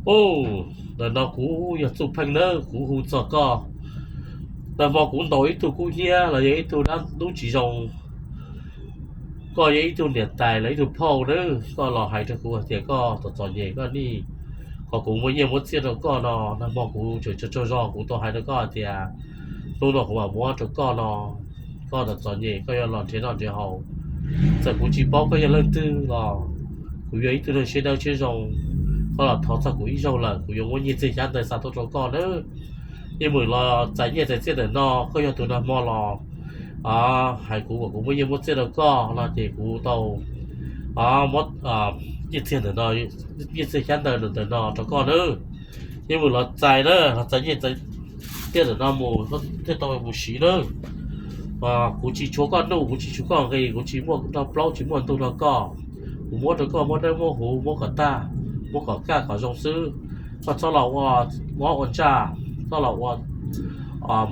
Ub, ntawm no kuv yog Txuj Pheej nawb, kuv hu txog koj. Nag hmo kuv ntaus ib tug kub hnyiab los yog ib tug dab ntub tsis zoo, koj yog ib tug niam tais los ib tug phauj nawb, koj los hais rau kuv hais tias koj txom txom nyem koj nij, kom kuv muab nyiaj muab txiaj rau koj no. Nag hmo kuv tseem tsaug tsaug zog kuv tau hais rau koj hais tias hnub no kuv mam muab rau koj no, koj txom txom nyem koj yuav los nrhiav noj nrhiav haus. Txawm kuv tsis paub koj yog leej twg los kuv yog ib tug neeg siab dawb siab zoo, koj los thov txog kuv ib zaug lawm kuv yuav muab nyiaj txiag xyab ntawv xa tuaj rau koj nawb. Yeej meem los txais nyiaj txais txiaj ntawm no, koj yog tus nag hmo los hais kuv kom kuv muab nyiaj muab txiaj rau koj no ces kuv tau muab nyiaj txiag ntawm no, nyiaj txiag xyab ntawv ntawm no rau koj nawb. Yeej meem los txais na, los txais nyiaj txiag ntawm no mus thiaj tau mus siv nawb. Kuv tsis tshuav koj nuj, kuv tsis tshuav koj nqi, kuv tsis muaj nrog plaub tsis muaj ntug nrog koj. Kuv muab rau koj muab dawb muab huv muab kom tag, muab kom kaj kom zoo xwb. Koj txhob los ua mob ua ntsaj, txhob los ua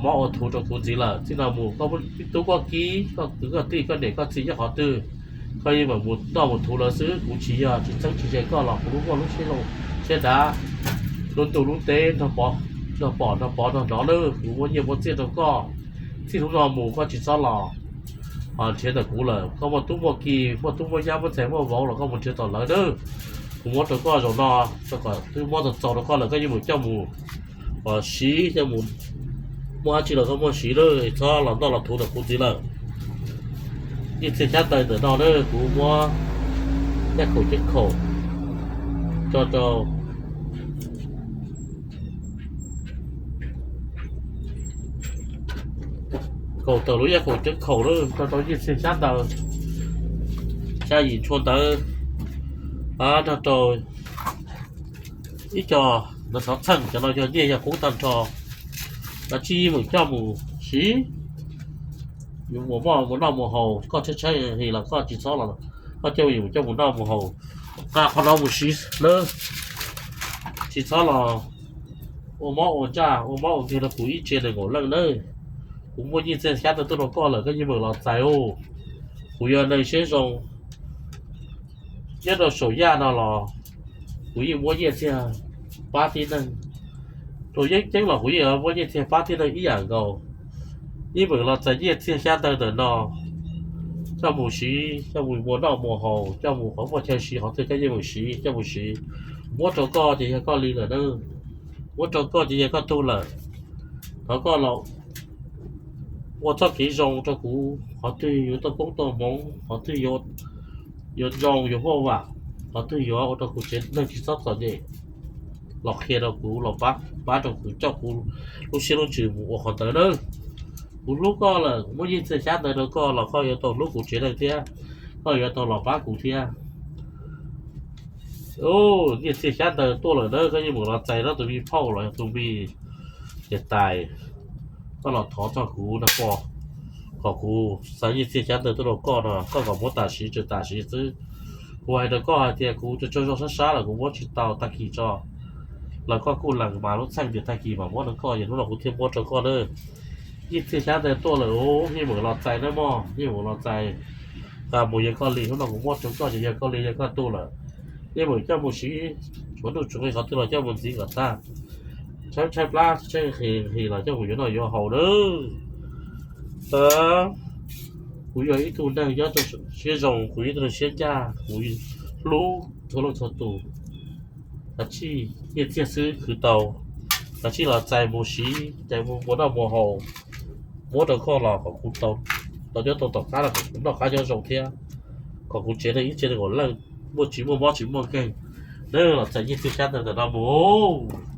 mob ua thuv rau kuv ntxiv lawm. Txij no mus koj tub koj kiv koj kwv koj tij koj niam koj txiv nyob qhov twg, koj yeej meem mus noj mus thuv lawv xwb. Kuv tsis yog tsis txeeb tsis ze koj los kuv lub muaj lub siab zoo siab dav, lub ntuj lub teb nrog pom nrog pom nrog hnov nawb. Kuv muab nyiaj muab txiaj rau koj, txij hnub no mus koj tsis txhob los nrhiav ntawm kuv lawm. Koj muaj tub muaj ki, muaj tub muaj nyab muaj ntxhais muaj vauv los koj mus nrhiav tom lawv nawb. Kuv muab rau koj zaum no, rau kom twb muab txaus txaus rau koj lawm koj yeej meem coj mus siv, coj mus muaj dab tsi los koj muaj siv lawm, txhob los noj los thuv ntawm kuv ntxiv lawm. Nyiaj txiag xyab ntawv ntawm no na kuv muab yaj khaum ceeb khaum tso rau, kaum tawm lub yaj khaum ceeb khaum na tso rau nyiaj txiag xyab ntawv, xya yim ntshua ntawv, nrog rau ib co ntawv xov txheej, cov no yog nyiaj yog kub tag nrho. Kav tsij meem coj mus siv, yuav mus muaj mus noj mus haus, koj tshaib tshaib his los koj tsis txhob los, koj coj mus coj mus noj mus haus, nqa qhov no mus siv nawb. Tsis txhob los ua mob ua ntsaj ua mob ua nkeeg rau kuv ib tse nees nkaum leej nawb. Kuv muaj nyiaj txiag xyab ntawv tuaj rau koj lawm koj yeej meem los txais os. Kuv yog neeg siab zoo, nyob rau saum yaj no los kuv yeej muab nyiaj txiag pab tib neeg, rau yeeb ceeb los kuv yeej muab nyiaj txiag pab tib neeg ib yam nkaus. Yeej meem los txais nyiaj txiag xyab ntawv ntawm no coj mus siv, coj mus ua noj mus haus, coj mus qhov muaj chaw siv qhov twg koj yeej meem siv coj mus siv. Muab rau koj ces yog koj li lawm na, muab rau koj ces yog koj tug lawm. Thov koj los ua txoj kev zoo rau kuv, qhov twg yuav tau koob tau hmoov, qhov twg yuav zoo yuav huaj vam, qhov twg yuav ua rau kuv tsev neeg tsis txhob txom nyem, los qhia rau kuv, los pab rau kuv coj kuv lub siab lub ntsws mus ua qhov ntawd nawb. Kuv hlub koj lawm, muab nyiaj txiag xyab ntawv rau koj los koj yuav tau hlub kuv tsev neeg thiab, koj yuav tau los pab kuv thiab. Nyiaj txiag xyab ntawv tuaj lawm na, koj yeej meem los txais na tus me phauj los yog tus me niam tais. Koj los thov txog kuv no, kom kuv xa nyiaj txiag xyab ntawv tuaj rau koj no, koj kom muab tam sim tsawg tam sim xwb. Kuv hais rau koj hais tias kuv tsaug tsaug zog sab sab lawm kuv muab tsis tau, tag kis tso los koj kuj lees mas lub txheej tias tag kis mam muab rau koj, yog hnub no kuv thiaj muab rau koj na. Nyiaj txiag xyab ntawv tuaj lawm, yeej meem los txais na mog, yeej meem los txais. Mus yog koj li, hnub no kuv muab rau koj ces yog koj li, yog koj tug lawm. Yeej meem coj mus siv, tshuav nuj tshuav nqi qhov twg los coj mus ntxiv kom tag. Tshaib tshaib plab tshaib nqhis los coj mus yuav noj yuav haus nawb. Kuv yog ib tug neeg nyob rau siab zoo, kuv yog ib tug neeg siab ncaj, kuv hlub txhua leej txhua tus. Kav tsij nyiaj txiag xwb khwv tau, kav tsij los txais mus siv, txais mus ua noj mus haus, muab rau koj los kom kuv tau nyob tau tom qab los kom kuv noj qab nyob zoo thiab, kom kuv tsev neeg ib tsev neeg kom leej muaj tsis muaj mob tsis muaj nkeeg. Nawb, los txais nyiaj txiag xyab ntawv ntawm no mus.